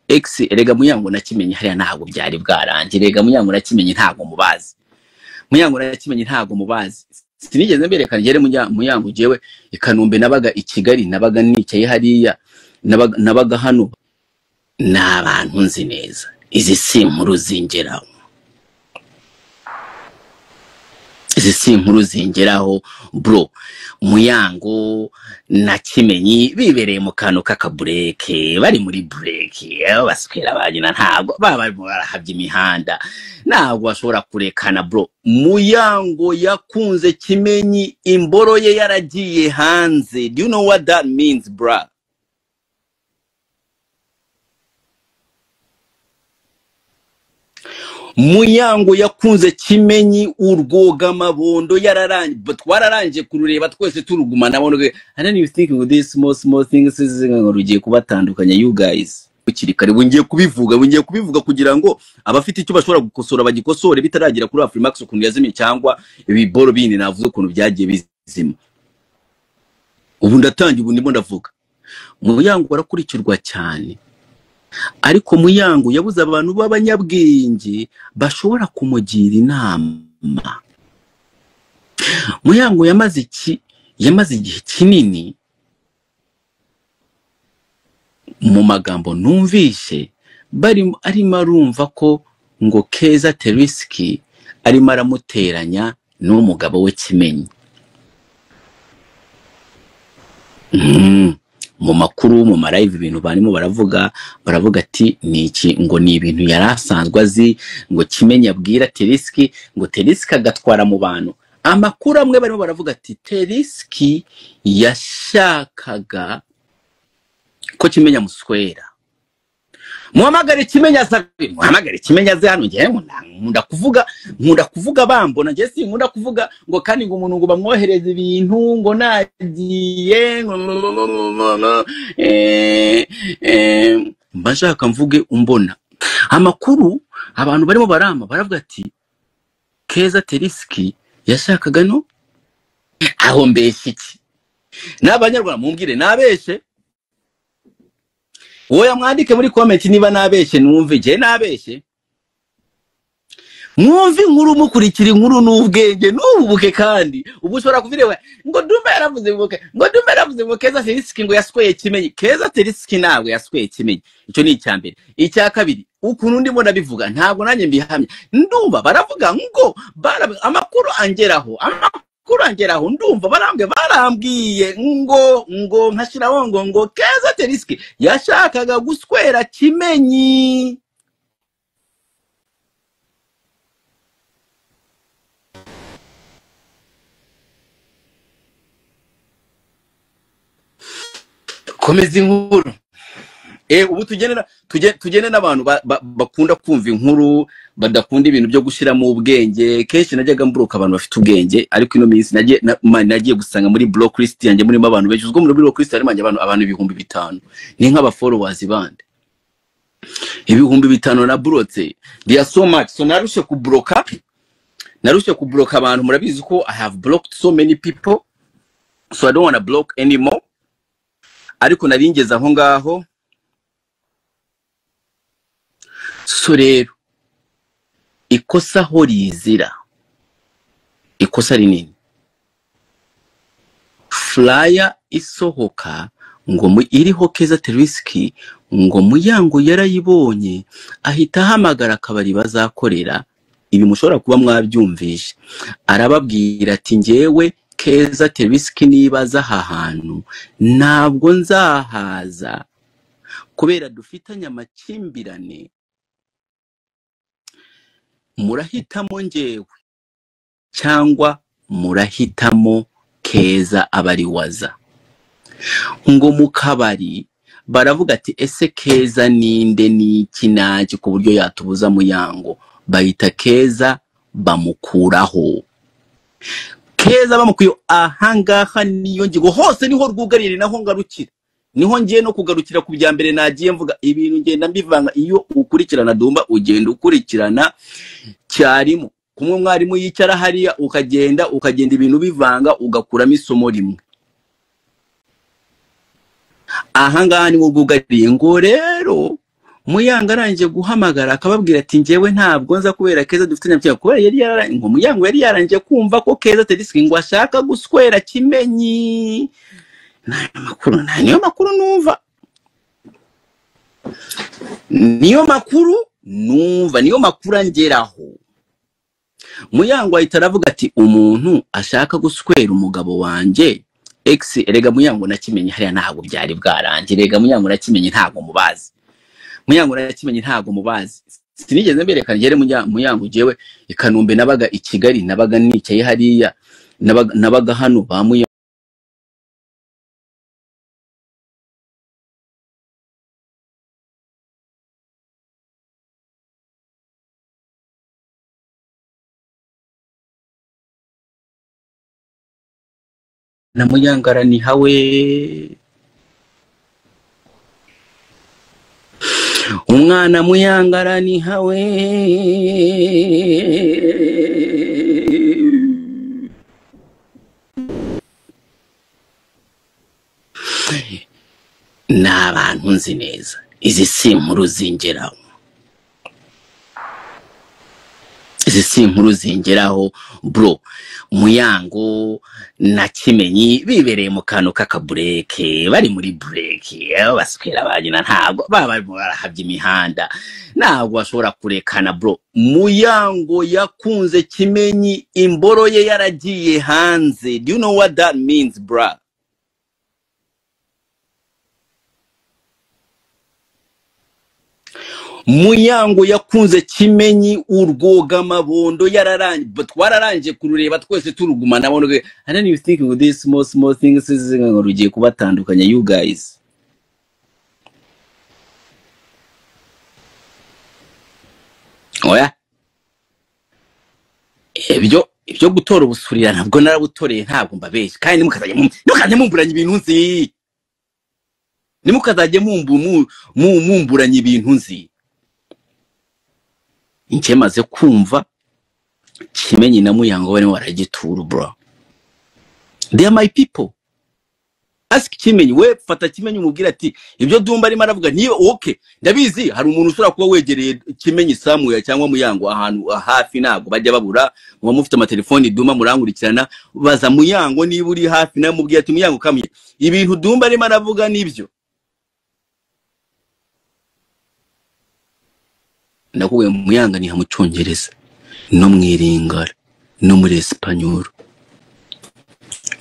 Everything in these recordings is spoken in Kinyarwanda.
Ex erega Muyango na Kimenyi hariya ntabwo byari bwarangiye. Erega Muyango na Kimenyi ntabwo mubazi. Muyango na Kimenyi ntabwo mubazi. Sinigeze mberekana ngere Muyango jewe i Kanombe nabaga i Kigali, nabaga nicaye hariya, nabaga hano. Ni abantu nzi neza. Izi si inkuru zingeraho. Izi si inkuru zingeraho bro. Muyango na Kimenyi bibereye mu kantu k'akabureke, bari muri bureke, baswera banyina, ntabwo baba barimo barahabya imihanda, ntabwo bashobora kurekana bro. Muyango yakunze Kimenyi, imboro ye yaragiye hanze. Do you know what that means bro? Muyango yakunze Kimenyi urwoga mabondo yararangiye, twararangije kurureba twese turugumana. And then you think with these small small things ngo rugiye kubatandukanya you guys. Ukiri kare ngiye kubivuga kugira ngo abafite icyo bashobora gukosora bagikosore bitaragira kuri Afrimax ukuntu yazimye cyangwa ibiboro bindi navuze ukuntu byagiye bizima. Ubu ndatangiye, ubu ndimo ndavuga. Muyango arakurikirwa cyane, ariko Muyango yabuze abantu b'abanyabwenge bashobora kumugira inama. Muyango yamaze igihe kinini mu magambo numvise bari arimo arumva ko ngo Keza Terisky arimo aramuteranya n'umugabo we Kimenyi. Mu makuru, mu live, ibintu barimo baravuga ati ni iki, ngo ni ibintu yari asanzwe azi, ngo Kimenyi abwira Terisky, ngo Terisky agatwara mu bantu. Amakuru amwe barimo baravuga ati Terisky yashakaga ko Kimenyi amuswera. Muhamagare Kimenyi azabe, muhamagare Kimenyi aze hano. Ngiye nkunda kuvuga bambona, ngiye si nkunda kuvuga ngo kandi ngo umuntu ngo bamwohereze ibintu ngo nagiye mba nshaka mvuge umbona. Amakuru abantu barimo barama baravuga ati Keza Terisky yashakaga no aho mbeshye iki? N'abanyarwanda mumbwire nabeshe. Oya mwandike muri comment niba nabeshe numve je nabeshe. Mwumve inkuru, mukurikira inkuru n'ubwenge n'ububuke. Kandi ubu ushobora kuvirewa ngo Dumba yaravuze buke, ngo Dumba yaravuze ngo Keza Terisky ngo yasweye Kimenyi. Keza Terisky ntabwo yasweye Kimenyi. Icyo ni icya mbere. Icya kabiri, ukuntu ndimo ndabivuga ntabwo nanjye mbihamya. Ndumva baravuga ngo amakuru angeraho, ndumva barambwiye ngo nkashiraho ngo Keza Terisky yashakaga guswera Kimenyi. Komeza inkuru. Ubu tugene n'abantu bakunda kumva inkuru, badakunda ibintu byo gushiramo ubwenge. Kenshi najyaga mbroka abantu bafite ubwenge, ariko ino minsi nagiye gusanga muri block list yanjye murimo abantu benshi. Ubwo muri block list harimo abantu 5000, ni nk'aba followers bande 5000 na brotse. They are so much. So narushe kubloka abantu. Murabizi ko I have blocked so many people, so I don't want to block anymore. Ariko naringeze aho ngaho. So rero ikosa ho rizira, ikosa rinini, flyer isohoka ngo iriho Keza Terisky, ngo Muyango yarayibonye ahita ahamagara akabari bazakorera. Ibi mushobora kuba mwabyumvishe. Arababwira ati ngewe Keza Terisky nibaza aha hantu ntabwo nzahaza kubera dufitanye amakimbirane, murahitamo ngewe cyangwa murahitamo Keza abari waza. Ngo mu kabari baravuga ati ese Keza ninde, niki naki ku buryo yatubuza Muyango? Bahita Keza bamukuraho. Keza bamukuye ahangaha niyo ngingo hose niho rwugarire, naho ngarukira, niho ngiye no kugarukira ku bya mbere nagiye mvuga. Ibintu ngenda mbivanga. Iyo ukurikirana Dumba ugenda ukurikirana cyarimo kumwe mwarimu yicara hariya, ukagenda ibintu bivanga ugakuramo isomo rimwe. Ahangaha niho rwugariye. Ngo rero Muyango arangije guhamagara akababwira ati njyewe ntabwo nza kubera Keza dufitanye amakimbirane, kubera yari ngo Muyango yari yarangije kumva ko Keza Terisky ngo ashaka guswera Kimenyi. Nta makuru, nta niyo makuru numva, niyo makuru numva, niyo makuru angeraho. Muyango ahita aravuga ati umuntu ashaka guswera umugabo wanjye ex, erega Muyango na Kimenyi hariya ntabwo byari bwarangiye, erega Muyango na Kimenyi ntabwo mubazi, Muyango na Kimenyi ntabwo mubazi. Sinigeze mberekana ngere Muyango jewe i Kanombe nabaga i Kigali, nabaga nicaye hariya, nabaga hano ba Muyango na Muyango araniha we. Umwana Muyango araniha we. Ni abantu nzi neza, izi si inkuru zingeraho, izi si inkuru zingeraho bro. Muyango na Kimenyi bibereye mu kantu k'akabureke, bari muri bureke, baswera banyina, ntabwo baba barimo barahabya imihanda, ntabwo bashobora kurekana bro. Muyango yakunze Kimenyi, imboro ye yaragiye hanze. Do you know what that means bro? Muyango yakunze Kimenyi urwoga mabondo yararangiye, twararangije kurureba twese turugumana bondo. And then you think with these small small things ngo rugiye kubatandukanya you guys. Oya, ibyo gutora ubusurira ntabwo narabutoreye, ntabwo mbabeshye, kandi nimukazajye mumburanya ibintu nzi, nimukazajye mumburanya ibintu nzi. Njye maze kumva Kimenyi na Muyango barimo baragitura bro. They are my people. Ask Kimenyi, we fata Kimenyi umubwira ati ibyo Dumba arimo aravuga niba okay. Ndabizi hari umuntu ushobora kuba wegereye Kimenyi Samuya cyangwa Muyango ahantu hafi, ntabwo bajya babura, muba mufite amatelefoni Dumba murankurikirana, baza Muyango niba uri hafi nawe mubwira ati Muyango kamye ibintu Dumba arimo aravuga nibyo. Ndakubwiye Muyango ni mu Cyongereza no mu Iringara no muri Espanyol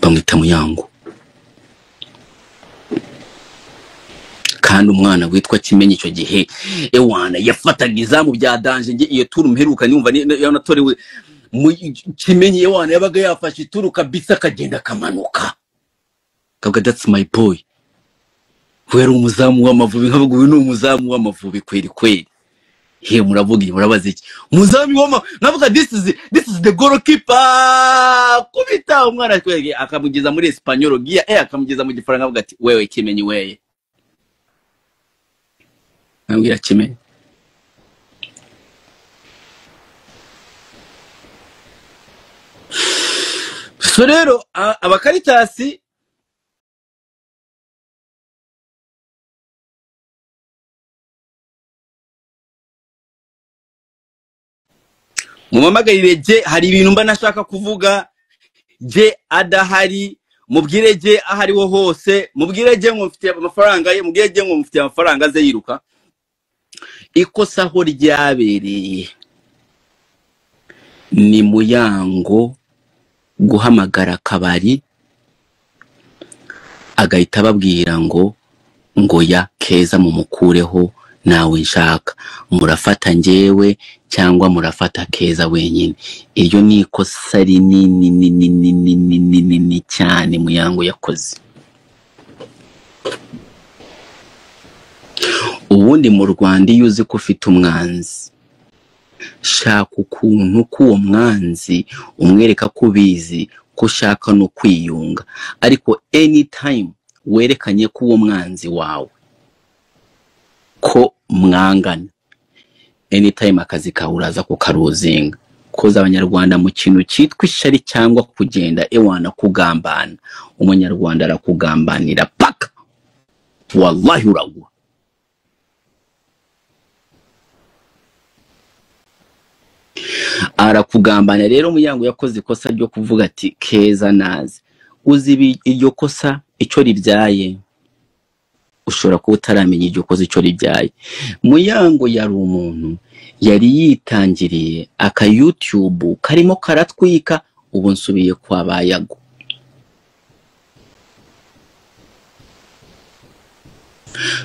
bamwita Muyango. Kandi umwana witwa Kimenyi icyo gihe ewana yafataga izamu bya danger. Nge iyo turu mperuka nyumva yanatorewe Kimenyi, ewana yabaga yafashe ituru kabisa akagenda akamanuka, kavuga that's my boy. We yari umuzamu w'Amavubi, nkavuga uyu ni umuzamu w'Amavubi kweri kweri. He muravuga iki, murabaza iki? Umuzamu w'Amavubi, nkavuga this is the goalkeeper. Kubita umwana kweri akamugeza muri Espanyol gia, akamugeza mu Gifaransa, avuga ati wewe Kimenyi weye. Nambwira Kimenyi. So rero abakaritasi mumamagarire je, hari ibintu mba nashaka kuvuga je adahari, mubwire je ahariho hose, mubwire je ngo mfite amafaranga ye, mubwire je ngo mfite amafaranga aze yiruka. Ikosa aho ryabereye ni Muyango guhamagara akabari agahita ababwira ngo ya Keza mumukureho nawe nshaka, murafata njyewe cyangwa murafata Keza wenyine. Iryo ni ikosa rinini nini nini nini nini cyane Muyango yakoze. Ubundi mu Rwanda iyo uzi ko ufite umwanzi, shaka ukuntu k'uwo mwanzi umwereka ko ubizi, ko ushaka no kwiyunga, ariko anytime werekanye ko uwo mwanzi wawe ko mwangana, anytime akazi kawe uraza kukaruzinga. Koza abanyarwanda mu kintu cyitwa ishyari cyangwa kugenda ewana kugambana, umunyarwanda arakugambanira paka wallahi uragwa. Arakugambana. Rero Muyango yakoze ikosa ryo kuvuga ati Keza nazi. Uzi iryo kosa icyo ribyaye? Ushobora kuba utaramenya iryo kosa icyo ribyaye. Muyango yari umuntu yari yitangiriye aka YouTube karimo karatwika. Ubu nsubiye kwa Bayago.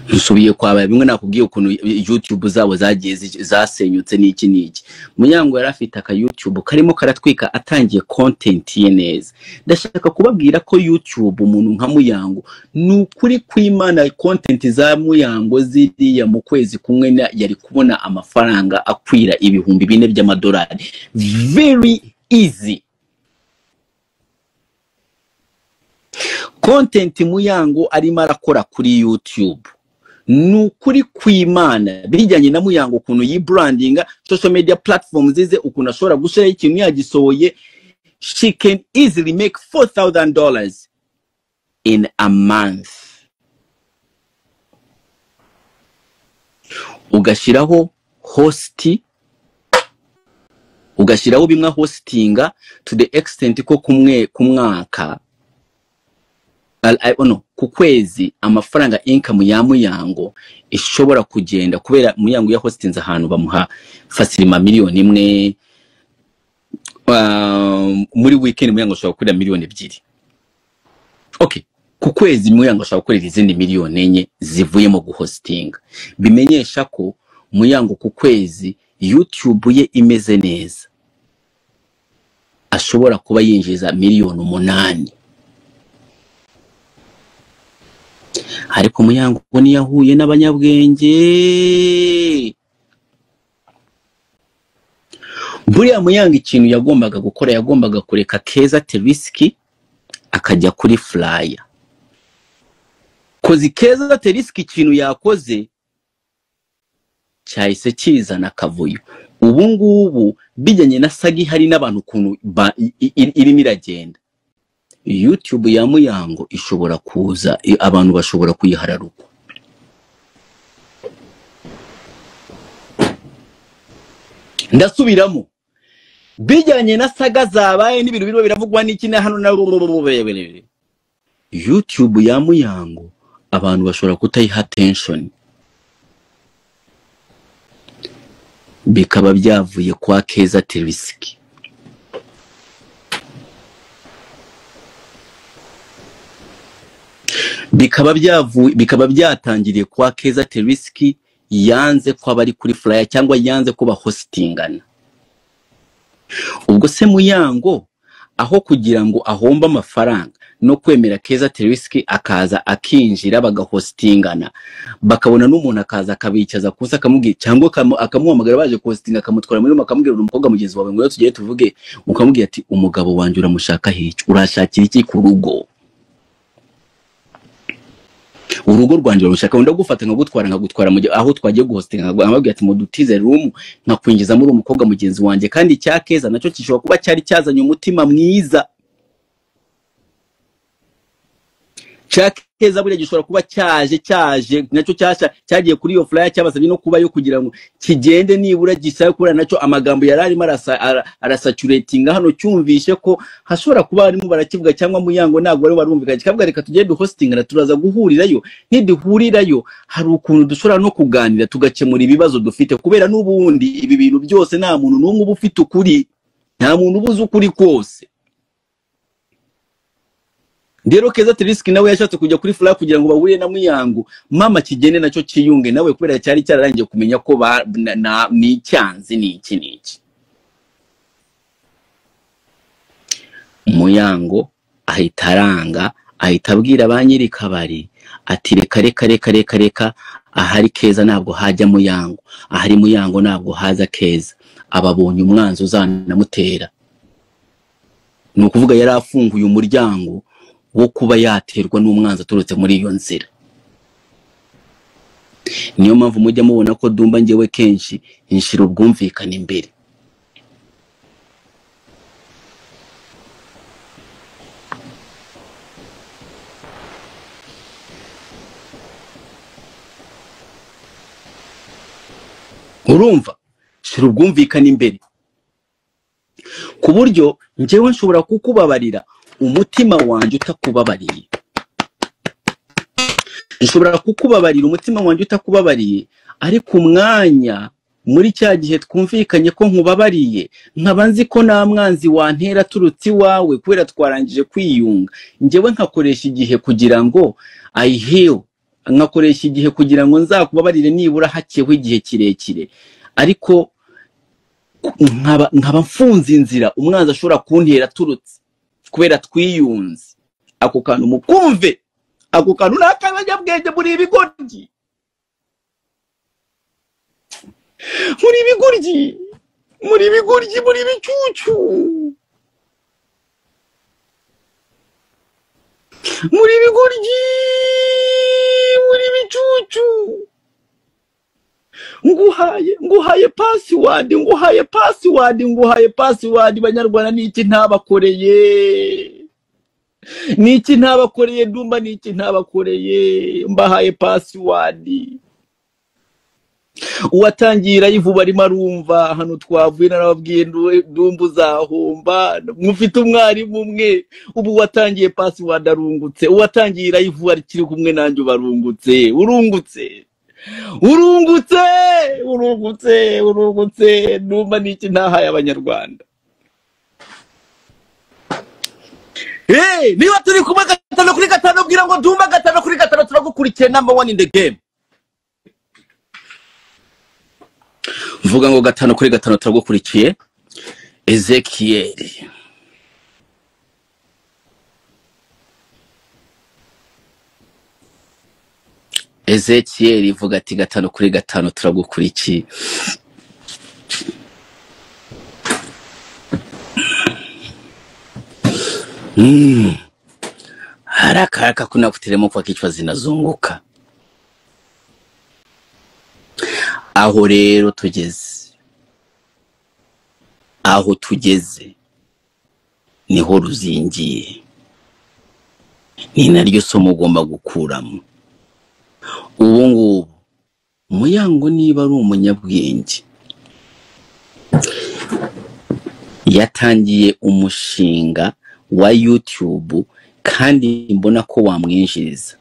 Nsubiye kwa Bayago, bimwe nakubwiye ukuntu YouTube zabo zagiye zasenyutse n'iki n'iki. Muyango yari afite aka YouTube karimo karatwika, atangiye content ye neza. Ndashaka kubabwira ko YouTube umuntu nka Muyango, ni ukuri kw'Imana, content za Muyango ziriya mu kwezi kumwe yari kubona amafaranga akwira 4,000 by'amadolari. Very easy. Content Muyango arimo arakora kuri YouTube, ni ukuri kw'Imana, bijyanye na Muyango ukuntu yibrandinga social media platforms zize, ukuntu ashobora gushyiraho ikintu yagisohoye, she can easily make $4,000 in a month. Ugashyiraho host, ugashyiraho bimwe hostinga to the extent ko kumwe ku mwaka, ku kwezi amafaranga income ya Muyango ishobora kugenda, kubera Muyango ya hostinze ahantu bamuha fasilima 1 million, muri weekend Muyango ashobora gukorera 2 million. Okay, ku kwezi Muyango ashobora gukorera izindi 4 million zivuye mu guhostinga. Bimenyesha ko Muyango ku kwezi YouTube ye imeze neza ashobora kuba yinjiza 8 million. Ariko Muyango ntiyahuye n'abanyabwenge. Buriya Muyango ikintu yagombaga gukora, yagombaga kureka Keza Terisky akajya kuri flyer. Kozi Keza Terisky ikintu yakoze cyahise kizana akavuyo. Ubu ngubu bijyanye na sagi hari n'abantu ukuntu irimo iragenda. YouTube ya Muyango ishobora kuza, abantu bashobora kuyihararukwa. Ndasubiramo, bijyanye na saga zabaye n'ibintu birimo biravugwa n'iki na hano na YouTube ya Muyango abantu bashobora kutayiha attention, bikaba byavuye kwa Keza Terisky. Bikaba byatangiriye kwa Keza Terisky, yanze ko abari kuri flyer cyangwa yanze ko bahostingana. Ubwo se Muyango aho kugira ngo ahombe amafaranga no kwemera Keza Terisky akaza akinjira bagahostingana, bakabona n'umuntu akaza akabicaza kusa akamubwira, cyangwa akamuhamagara baje hostinga akamutwara muri akamubwira umukobwa mugenzi wawe ngo tugiye tuvuge, ukamubwira ati umugabo wanjye uramushaka hiki, urashakira iki ku rugo? Urugo rwanjye uramushaka, ndagufata nkagutwara nkagutwara mu aho twagiye guhostinga, nkababwira ati mudutize room nkakwinjiza muri umukobwa mugenzi wanjye. Kandi icya Keza nacyo kishobora kuba cyari cyazanye umutima mwiza. Cya Keza buriya gishobora kuba cyaje nacyo cyagiye kuri iyo flyer, cyabasabye no kuba yo kugira ngo kigende nibura gisaye kubera nacyo amagambo yari arimo arasaturatinga hano, cyumvishe ko hashobora kuba harimo barakivuga cyangwa Muyango ntabwo ari barumvikana, kikavuga reka tugende hostinga turaza guhurirayo, niduhurirayo hari ukuntu dushobora no kuganira tugakemura ibibazo dufite, kubera n'ubundi ibi bintu byose nta muntu n'umwe uba ufite ukuri, nta muntu ubuze ukuri kose. Rero Keza Terisky nawe yashatse kujya kuri flyer kugira ngo bahure na Muyango, mama kigende nacyo kiyunge nawe, kubera cyari cyararangiye kumenya ko ni cyanzi ni iki n'iki. Muyango ahita aranga, ahita abwira ba nyiri kabari ati reka reka reka reka reka, ahari Keza ntabwo hajya Muyango, ahari Muyango ntabwo haza Keza. Ababonye umwanzi uzanamutera, ni ukuvuga yari afunguye umuryango wo kuba yaterwa n'umwanzi aturutse muri iyo nzira. Niyo mpamvu mujya mubona ko Dumba njyewe kenshi inshira ubwumvikane imbere. Urumva, shira ubwumvikane imbere. Ku buryo njyewe nshobora kukubabarira umutima wanjye utakubabariye, nshobora kukubabarira umutima wanjye utakubabariye, ariko umwanya muri cya gihe twumvikanye ko nkubabariye, nkaba nzi ko nta mwanzi wantera aturutse iwawe kubera twarangije kwiyunga, njyewe nkakoresha igihe kugira ngo I heal, nkakoresha igihe kugira ngo nzakubabarire nibura hakeho igihe kirekire, ariko nkaba mfunze inzira umwanzi ashobora kuntera aturutse kubera twiyunze. Ako kantu mukumve, ako kantu ni ak'abanyabwenge. Muri ibigoryi, muri ibigoryi, muri ibigoryi, muri ibicucu, muri ibigoryi, muri ibicucu. Nguhaye password, nguhaye password, nguhaye password. Banyarwanda, niki ntabakoreye? Niki ntabakoreye? Ndumva niki ntabakoreye? Mbahaye password. Uwatangira yivuba arimo arumva hano twavuye, narababwiye ndumva uzahomba, mufite umwarimu umwe. Ubu watangiye password arungutse, uwatangiye yivuba akiri kumwe nanjye ubarungutse, urungutse, urungutse, urungutse, urungutse. Ndumva niki ntahaye abanyarwanda? Hey, niba turi kumwe 5 kuri 5, bwira ngo ndumva 5 kuri 5 turagukurikiye, number one in the game. Mvuga ngo 5 kuri 5 turagukurikiye. Ezekiel, Ezekiel ivuga ati 5 kuri 5 turagukurikiye. Haraka haraka kuna kuteremo kwa kichwa zinazunguka. Aho rero tugeze, aho tugeze niho ruzingiye, ni naryo somo ugomba gukuramo. Ubu ngubu Muyango niba ari umunyabwenge, yatangiye umushinga wa YouTube kandi mbona ko wamwinjiriza.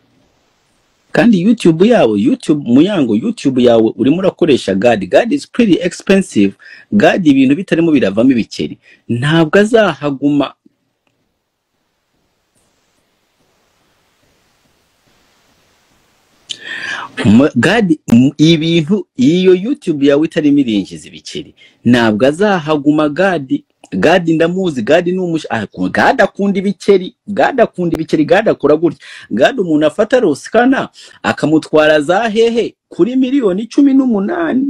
Kandi YouTube yawe, YouTube Muyango, YouTube yawe urimo urakoresha Gad. Gad is pretty expensive. Gad ibintu bitarimo biravamo ibikeri, ntabwo azahaguma. Gad ibintu iyo YouTube yawe itarimo irinjiza ibikeri, ntabwo azahaguma. Gad, Gad ndamuzi. Gad ni Gad akunda ibikeri, Gad akunda ibikeri. Gad akora gutya. Gad umuntu afata Rosikana akamutwara za hehe kuri miliyoni 18,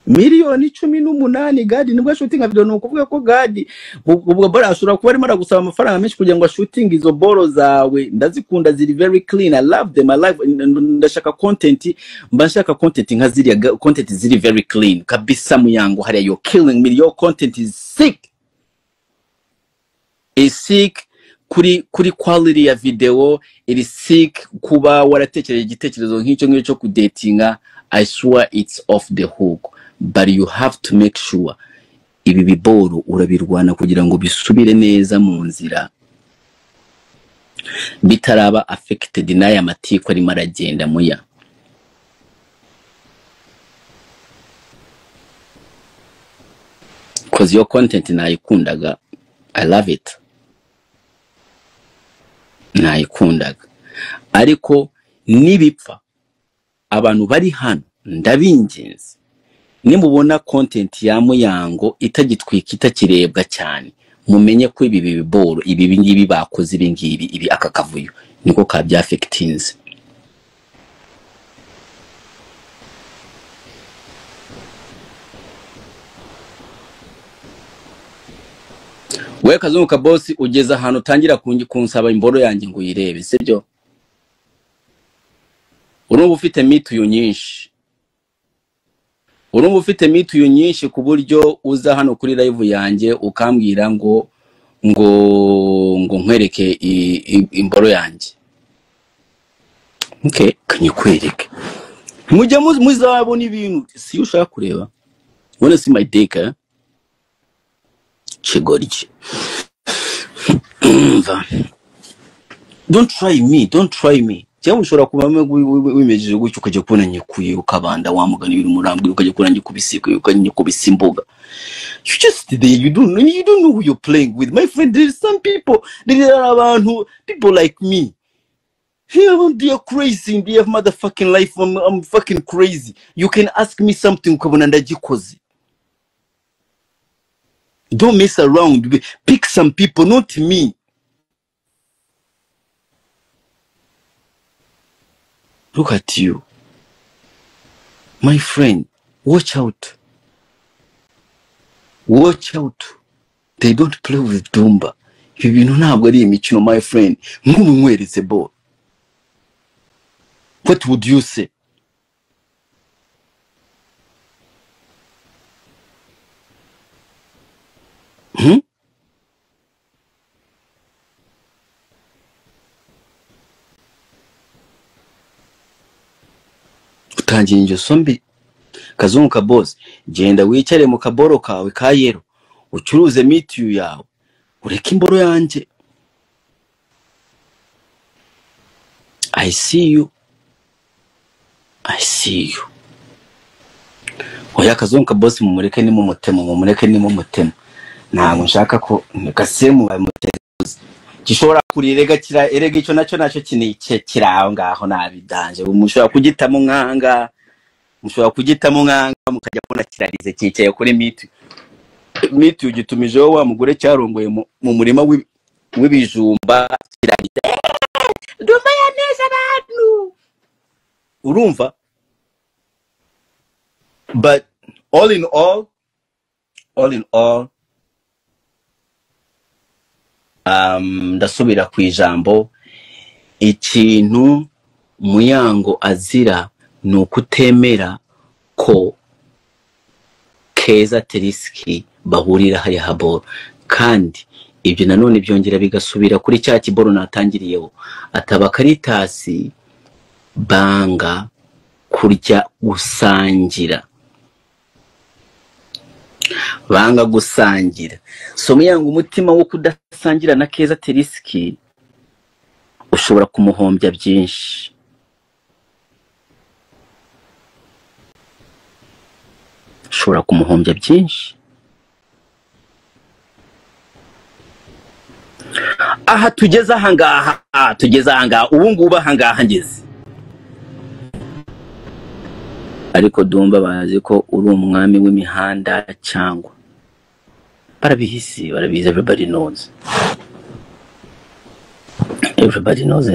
miliyoni 18. Gad nibwo ashootinga video. Ni ukuvuga ko Gad ubwo bora ashobora kuba arimo aragusaba amafaranga menshi kugira ngo ashootinge izo boro zawe. Ndazikunda, ziri very clean, I love them, I love. Ndashaka content, mba nshaka content nka ziriya, content ziri very clean kabisa. Muyango hariya, you're killing me. Your content is sick, is sick kuri quality ya video iri sick. Kuba waratekereje igitekerezo nk'icyo ngicyo cyo kudatinga, I swear it's off the hook, but you have to make sure ibi biboro urabirwana kugira ngo bisubire neza mu nzira, bitaraba affected n'aya matiku arimo aragenda. Muya, cause your content nayikundaga, I love it, nayikundaga. Ariko nibipfa, abantu bari hano ndabinginze, nimubona content ya Muyango itagitwika, itakirebwa cyane, mumenye ko ibi biboro, ibi ngibi bakoze, ibi ngibi, ibi aka kavuyo niko kabyaffectinze. We Kazungu Kabosi, ugeze ahantu utangira kunsaba imboro yanjye ngo uyirebe, sibyo? Urumva ufite mituyu nyinshi, urumva ufite mituyu nyinshi ku buryo uza hano kuri live yanjye ukambwira ngo nkwereke imboro yanjye. Okay, kanyikwereke, mujya muzabona ibintu si ushaka kureba. Wanna see my dick, eh? Kigoryi. Umva. Don't try me, don't try me. Cyangwa ushobora kuba wimejeje gutyo ukajya kubona nyikuye ukabanda wamugana ibintu murambwira ukajya kubona nyikubise ukanyikubisa imboga. You just there, you don't know who you're playing with. My friend, there is some people, there are abantu, people like me. Here, they are crazy in their motherfucking life. I'm fucking crazy. You can ask me something ukabona ndagikoze. Don't mess around. Pick some people, not me. Look at you. My friend, watch out. Watch out. They don't play with Dumba. Ibi bintu ntabwo ari imikino, my friend. Nk'ubu nkweretse ball. What would you say? Hmm? Utangiye ingeso mbi. Kazungu ka boss, genda wicare mu kaboro kawe ka yero, ucuruze mitiyu yawe, ureke imboro yanjye. I see you. I see you. Oya Kazungu ka boss, mumureke ni mumutemo, mumureke ni mumutemo. Ntabwo nshaka ko kasemu bamuteze. Gishobora kurirega kira erega icyo nacyo kinike kiri aho ngaho nabidanje. Mushobora kugitamo nkanga, mushobora kugitamo nkanga mukajya kubona kirarize cyicaye kuri miti. Miti ugitumijeho wa mugore cyarongoye mu murima w'ibijumba kirarize. Ndumva yaneza abantu. Urumva? But all in all, ndasubira ku ijambo, ikintu Muyango azira ni ukutemera ko Keza Teriski bahurira hariya haboro, kandi ibyo nanone byongera bigasubira kuri cya kiboro natangiriyeho, ataba Karitasi banga kurya gusangira, banga gusangira. So Muyango umutima wo kudasangira na Keza Teriski ushobora kumuhombya byinshi. Ushobora kumuhombya byinshi. Aha tugeze ahangaha, tugeze ahangaha, ubu ngubu ahangaha ngeze. Ariko Dumba bazi ko uri umwami w'imihanda cyangwa barabizi, barabizi, everybody knows. Everybody knows,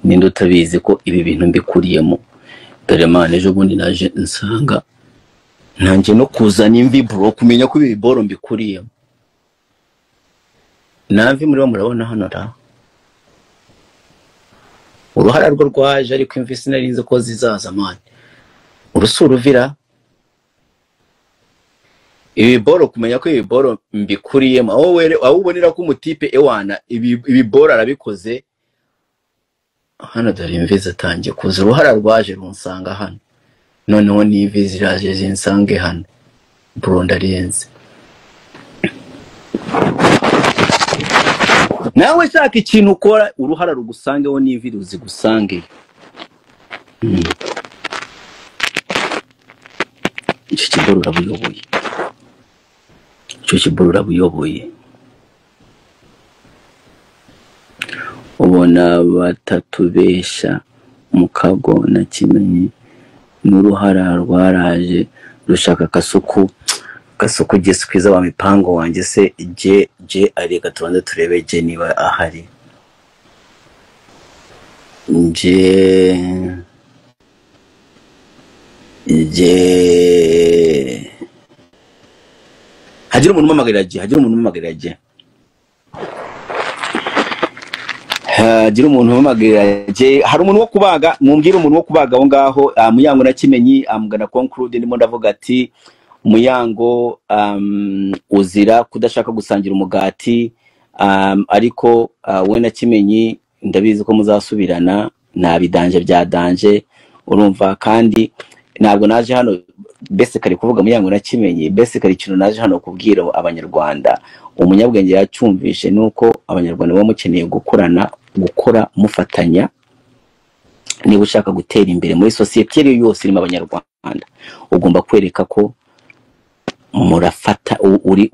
ninde utabizi ko ibi bintu mbikuriyemo. Dore man, ejo bundi naje nsanga nanjye no kuzana imvi bro, kumenya ko ibi boro mbikuriyemo. Namvi muri bo murabona hano ra. Uruhara rwo rwaje ariko imvi sinarinze ko zizaza man. Urusura uvira ibi boro, kumenya ko ibi boro mbikuriyemo. Aho were aho ubonera ko umutipe ewana ibi boro arabikoze hano, dore imvi zatangiye kuza. Uruhara rwaje runsanga hano, noneho n'imvi ziraje zinsange hano bro, ndarenze. Nawe shaka ikintu ukora uruhara rugusangeho n'imvi ruzigusange. Icyo kiboro urabuyoboye, icyo kiboro urabuyoboye. Ubona batatubesha mukago na Kimenyi n'uruhara rwaraje rushaka kasuku kasuku gisikwiza wa mipango wanjye se je je areka tubanze turebe je niba ahari je je hagira umuntu umamagarira je, hagira umuntu umamagarira je, hagira umuntu umamagarira je. Hari umuntu wo kubaga, mumbwire umuntu wo kubaga aho ngaho. Muyango na Kimenyi amugana conclude, ndimo ndavuga ati Muyango uzira kudashaka gusangira umugati, ariko we na Kimenyi ndabizi ko muzasubirana, nta bidanje bya danje urumva. Kandi ntabwo naje hano Basically kuvuga Muyango na Kimenyi, basically ikintu naje hano kubwira Abanyarwanda, umunyabwenge yacyumvishe, ni uko Abanyarwanda baba mukeneye gukorana, gukora mufatanya. Niba ushaka gutera imbere muri sosiyete iyo ari yo yose irimo Abanyarwanda, ugomba kwereka ko murafata uri